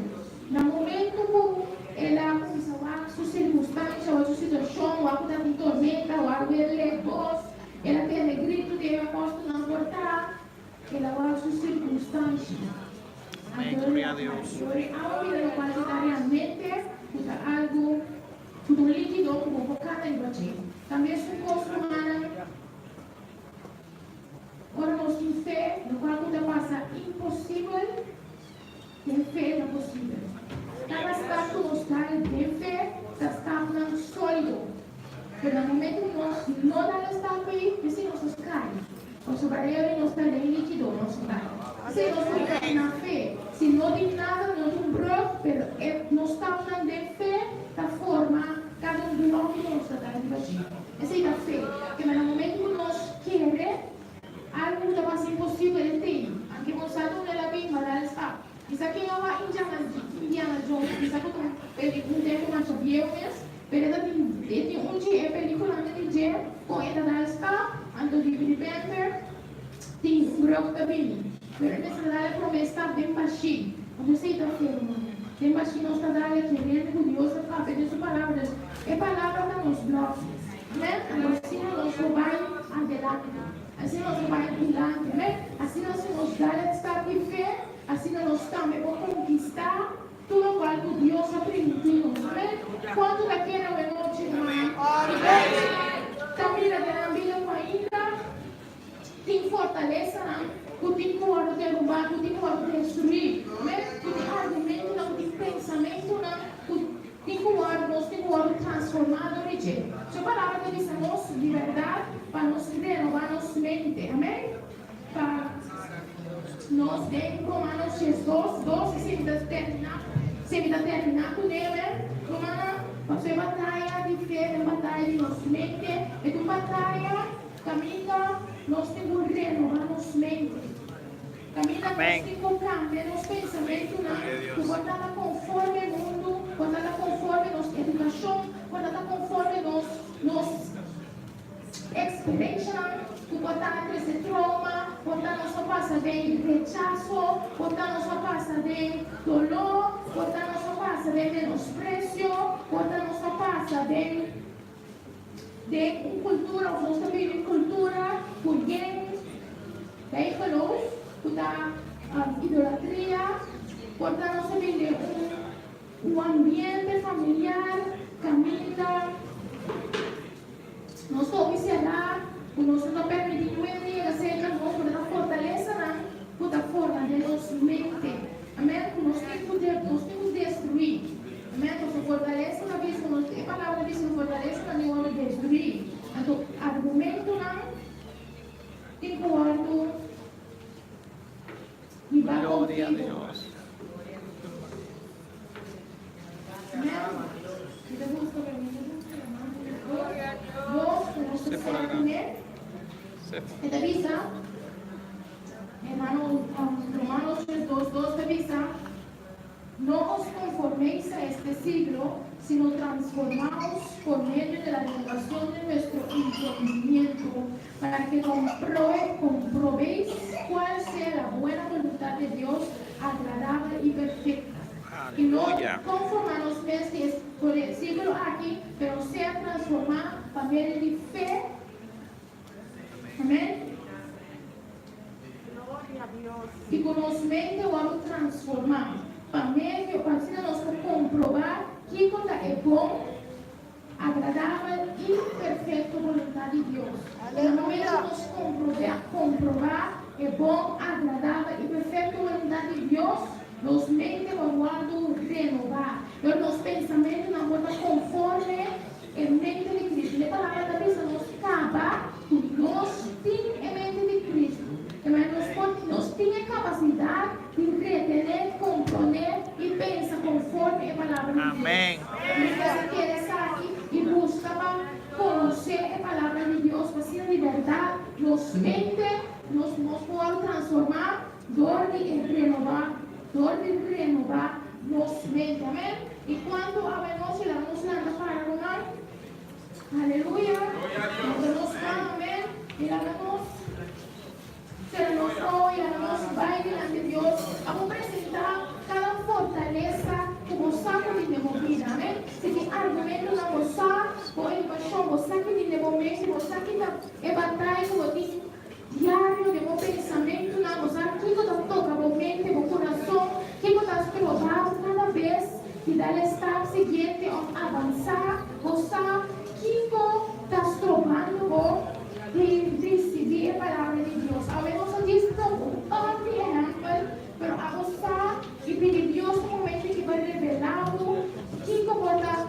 A: Na momento ku el a kuminsá wak su sirkunstansha, wak su situashon, wak ku ta tin tormenta, wak weer lehos, el a tende gritu di e apòstelnan por ta, el a wak su sirkunstansha.
D: Amén,
A: Anto
D: gloria a Dios.
A: Dor e awa bira lokual ku ta realmente ku ta algu ku ta un líkido ku bo por kanta riba dje. Tambe su kos rumannan. Ora nos tin fe, lokual ku ta pasa imposibel, den fe ta posibel. Kada stap ku nos dal den fe ta stapnan sólido. Pero na momento ku nos no dal e stap ei, p'esei nos ta kai. Pasobra e nos ta den líkido, nos ta. P'esei nos por kai na fe. Si no tin nada, no tin un brug, pero e nos stapnan den fe ta forma kada un blòki ku nos ta dal riba dje. Esei ta fe. Kema na momento ku nos kere algu ku ta pasa imposibel e tei. Anke bo sa duna el a bin manda el stap. Bisa ken a wak Indiana Indiana Jones bisa ku ta un peli un tempu masha bieu mes pero e ta tin e tin un dje e pelíkulanan di dje kon e ta dal stap anto di repente tin un brug ta bini pero e mester dal e prome stap den bashí. Anto esei ta fe ruman. Den bashí nos ta dal e kerende ku Dios ta papia den su palabra. Dus e palabra ta nos blòki. Amèn. Anto asina nos por bai adelante. Asina nos por bai dilanti. Amèn. Asina si nos dal e stap di fe, asina nos tambe por konkistá tur lokual ku Dios a primintí nos. Amèn. Kuantu ta kere awe nochi, ruman? Amèn. Ta mira den nan bida ku ainda Tin fortalesanan ku tin ku wòrdu derubá, ku tin ku wòrdu destruí. Amèn. Ku tin argumentunan, ku tin pensamentunan ku tin ku wòrdu, nos tin ku wòrdu transformá dor di dje. Su Palabra ta bisa nos liberdat pa nos renobá nos mente. Amèn. Pa nos den Romanos 12, 2, esei mi ta terminá, esei mi ta terminá kuné. Amèn. Rumannan, pasobra e bataya di fe ta un bataya di nos mente, e ta un bataya. Kaminda nos tin ku renobá nos mente. Kaminda nos tin ku kambia nos pensamentunan ku por ta ta konforme mundu, por ta ta konforme nos edukashon, por ta ta konforme nos nos eksperenshanan, ku por ta a trese trouma, por ta nos a pasa den rechaso, por ta nos a pasa den doló, por ta nos a pasa den menospresio. Por ta nos a pasa den den un kultura òf nos ta biba den kultura ku yen bijgeloof, ku ta idolatria. Por ta nos a bin den un un ambiente familiar kaminda nos ta hopi será, ku nos no ta permití niun hende yega serka nos, por ta fortalesanan ku ta forma den nos mente. Amèn. Ku nos tin ku nos tin ku destruí. Amèn. Pasobra fortalesa ta bisa nos, e palabra ta bisa ku fortalesanan tin wòrdu destruí. Anto argumentonan tin ku wòrdu hibá
D: Gloria a
A: kontigo.
D: Dios.
A: Amèn. Mi ta buska, pero mi ta buska Dos, ku nos ta
D: Séfora
A: sera
D: grandi.
A: kuné.
D: Séfora.
A: E ta bisa. Hermano, Romanos 3, 2, 2 ta bisa, No os conforméis a este siglo, sino transformaos por medio de la renovación de vuestro entendimiento, para que comprobéis cuál sea la buena voluntad de Dios, agradable y perfecta. Y no
D: Aleluya.
A: conformanos mes ku e siglo aki, pero sea transformá pa medio di fe. Amèn.
C: Gloria a Dios.
A: I ku nos mente wòrdu transformá pa medio, pa asina nos por komprobá kiko ta e bon, agradabel i perfekto boluntat di Dios. Na momento ku nos komprobá, komprobá e bon, agradabel i perfekto boluntat di Dios, nos mente por wòrdu renobá. Pero nos pensamentunan por ta konforme e mente di Kristu. E palabra ta bisa nos kaba ku nos tin e mente di Kristu. E manera nos por nos tin e kapasidat di retené, komprondé i pensa konforme e Palabra di Dios.
D: Amén.
A: Nos mester kere esaki i buska pa konosé e Palabra di Dios pa asina di bèrdat nos mente nos nos por transformá dor di e renobá dor di renobá nos mente. Amèn. I kuantu awe nochi laga nos lanta para ruman. Aleluya. Laga nos man, amèn. I laga nos sera nos ojo i laga nos bai dilanti Dios. Abo presentá kada fortalesa ku bo sa ku tin den bo bida, amèn. Si tin argumentonan bo sa, bo edukashon, bo sa ki tin den bo mente, bo sa ki ta e bataya ku bo tin diario den bo pensamentunan, bo sa kiko ta toka bo mente, bo kurason, kiko ta stroba bo kada bes di dal e stap siguiente òf avansá, bo sa kiko ta strobando bo di risibí e Palabra di Dios. Awe nos a djis toka un par di ehèmpel, pero abo sa i pidi Dios un momento ki pa revelá bo kiko bo ta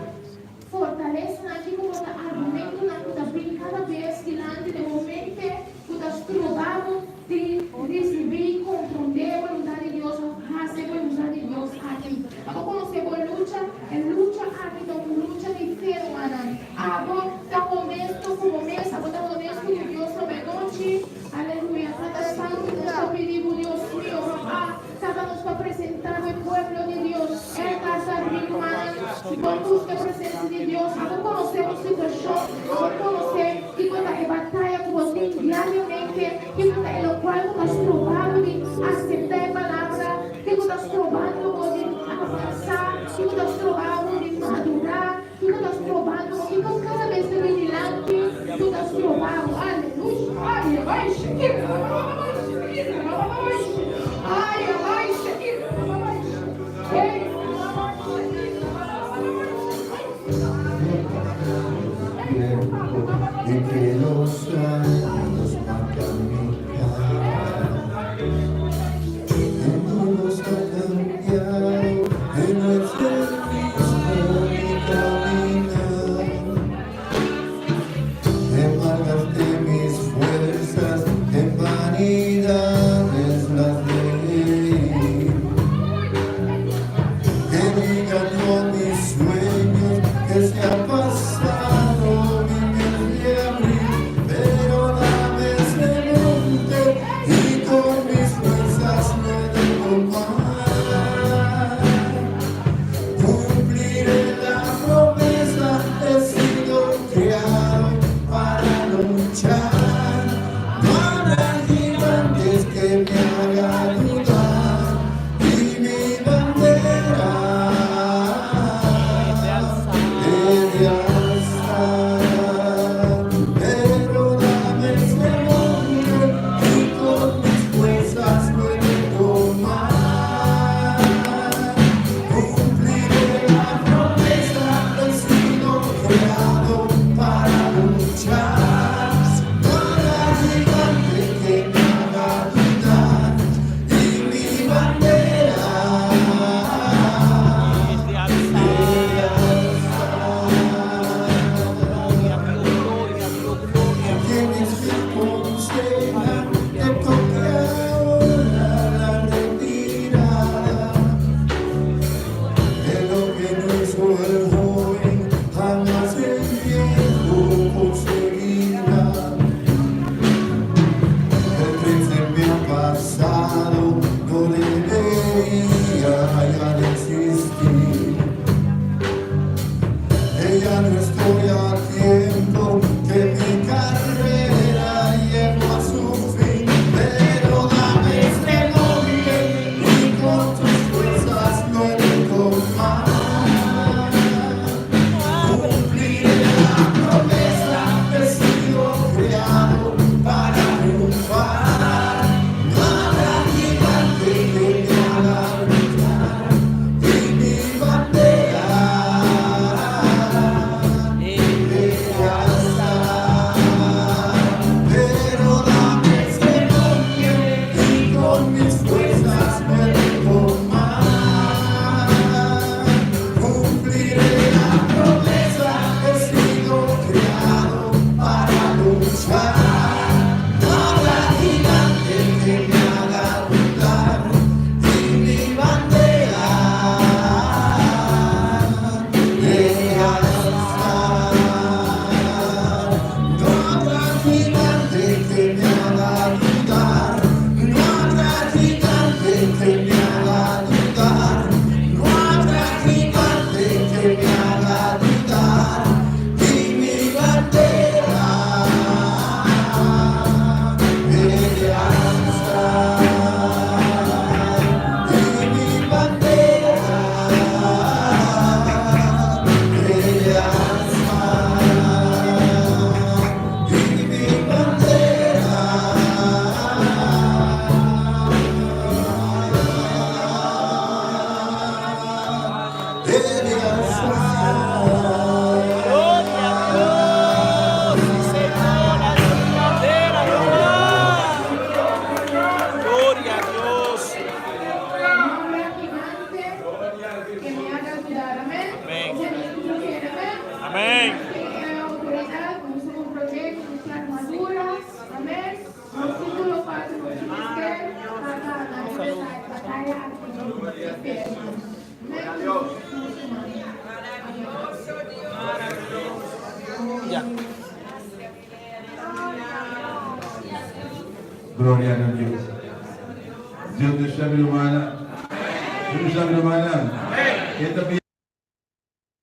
A: Fortalesanan kiko bo ta argumentonan ku ta bin kada bes dilanti den bo mente ku ta stroba bo di risibí i komprondé e boluntat di Dios òf hasi e boluntat di Dios aki. Abo konosé bo lucha? E lucha aki ta un lucha di fe, rumannan. Abo ta honesto ku bo mes? Abo ta honesto ku Dios lo menochi? Aleluya! Tata Santu, nos ta pidi bo, Dios mio, Papá, Tata, nos pa presentá bo e pueblo di Dios. E ta sabí, rumannan, si bo buska e presensia di Dios, abo konosé bo situashon, abo konosé kiko ta e bataya ku bo tin diariamente, kiko ta e lokual ku ta stroba bo di aseptá e palabra, kiko ta strobando bo di avansá, kiko ta stroba bo di madurá, kiko ta strobando bo, kiko kada bes ta bin dilanti ku ta stroba bo. Aleluya! Ay, ay, shakira, ay, ay, shakira, hey.
E: Tiempo en que los años marcan mi cara. El mundo está cambiado, y no es el mismo mi caminar. Embargaste mis fuerzas, en vanidades las dejé. Que digan con mis sueños que se ha pasado mi mes de abril, pero la
D: Salud.
A: Bataya aki.
D: Ya.
F: Gloria a Dios. Dios ta mi ruman. Dios ta mi ruman. Esta